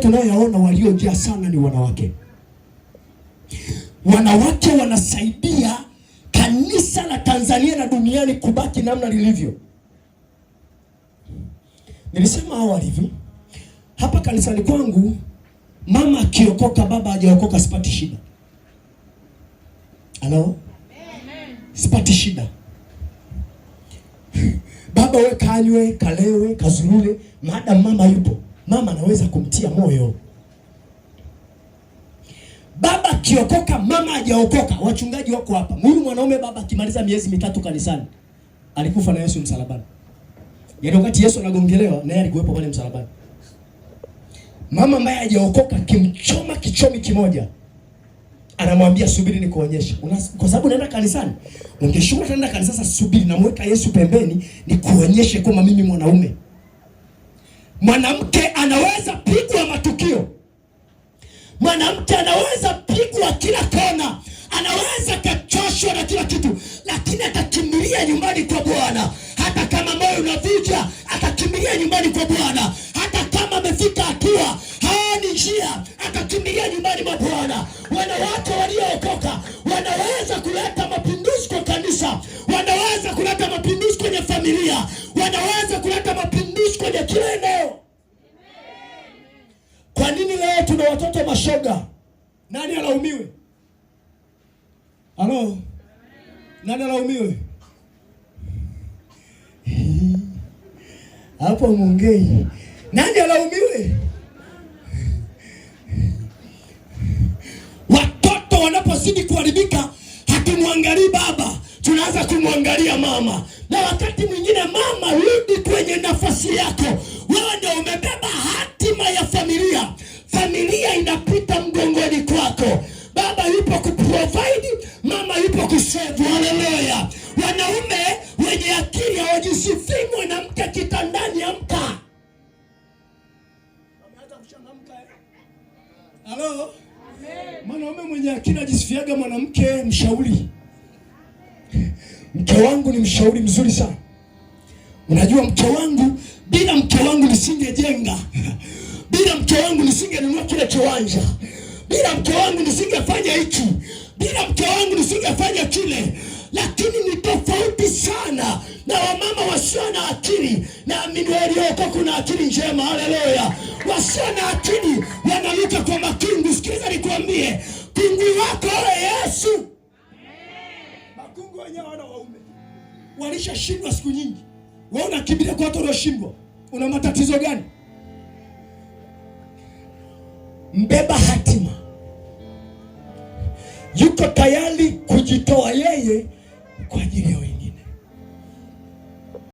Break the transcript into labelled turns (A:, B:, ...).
A: Tunayoyaona waliojaa sana ni wanawake. Wanawake wanasaidia kanisa la Tanzania na duniani kubaki namna lilivyo. Nilisema awali hivi, hapa kanisani kwangu mama akiokoka baba hajaokoka sipati shida. Halo? Sipati shida. Baba we kanywe, kalewe, kazurule, maadamu mama yupo. Mama anaweza kumtia moyo. Baba akiokoka, mama hajaokoka. Wachungaji wako hapa. Huyu mwanaume baba akimaliza miezi 3 kanisani, alikufa na Yesu msalabani. Yaani wakati Yesu anagongelewa, naye alikuwepo pale msalabani. Mama ambaye hajaokoka kimchoma kichomi kimoja, anamwambia subiri nikuonyeshe. Kwa sababu unaenda kanisani, ungeshuka tena kanisa sasa, subiri namweka Yesu pembeni nikuonyeshe kwamba mimi mwanaume. Mwanamke anaweza pigwa matukio. Mwanamke anaweza pigwa kila kona, anaweza kachoshwa na kila kitu, lakini atakimbilia nyumbani kwa Bwana. Hata kama moyo unavuja, atakimbilia nyumbani kwa Bwana. Hata kama amefika hatua haoni njia, atakimbilia nyumbani mwa Bwana. Wanawake waliookoka wanaweza kuleta mapinduzi kwa kanisa, wanaweza kuleta mapinduzi kwenye familia, wanaweza kuleta mapinduzi kwenye kila eneo. Kwa nini leo tuna watoto mashoga? Nani alaumiwe? Halo? Nani alaumiwe? Hapo muongei. Nani alaumiwe? Watoto wanapozidi kuharibika, hatumwangalii baba, tunaanza kumwangalia mama. Na wakati mwingine mama, rudi kwenye nafasi yako. Wewe ndio umebeba hatima ya familia. Familia inapita mgongoni kwako. Baba yupo kuprovide, mama yupo kusave. Haleluya. Wanaume wenye akili hawajisifii mwanamke kitandani, amka. Wameanza kuchangamka. Halo? Mwanaume mwenye akili ajisifiaga mwanamke mshauri. Mke wangu ni mshauri mzuri sana. Unajua mke wangu, bila mke wangu nisingejenga. Bila mke wangu nisingenunua kile kiwanja. Bila mke wangu nisingefanya hiki. Bila mke wangu nisingefanya kile. Lakini ni tofauti sana na wamama wasio na akili. Naamini walioko kuna akili njema. Haleluya. Wasio na akili wanaruka kwa makungu. Sikiliza nikwambie, kungu wako Yesu. Makungu wenyewe wana waume walishashindwa siku nyingi. Wewe unakimbilia kwa watu walioshindwa. Una matatizo gani? Mbeba hatima yuko tayari kujitoa yeye kwa ajili ya wengine.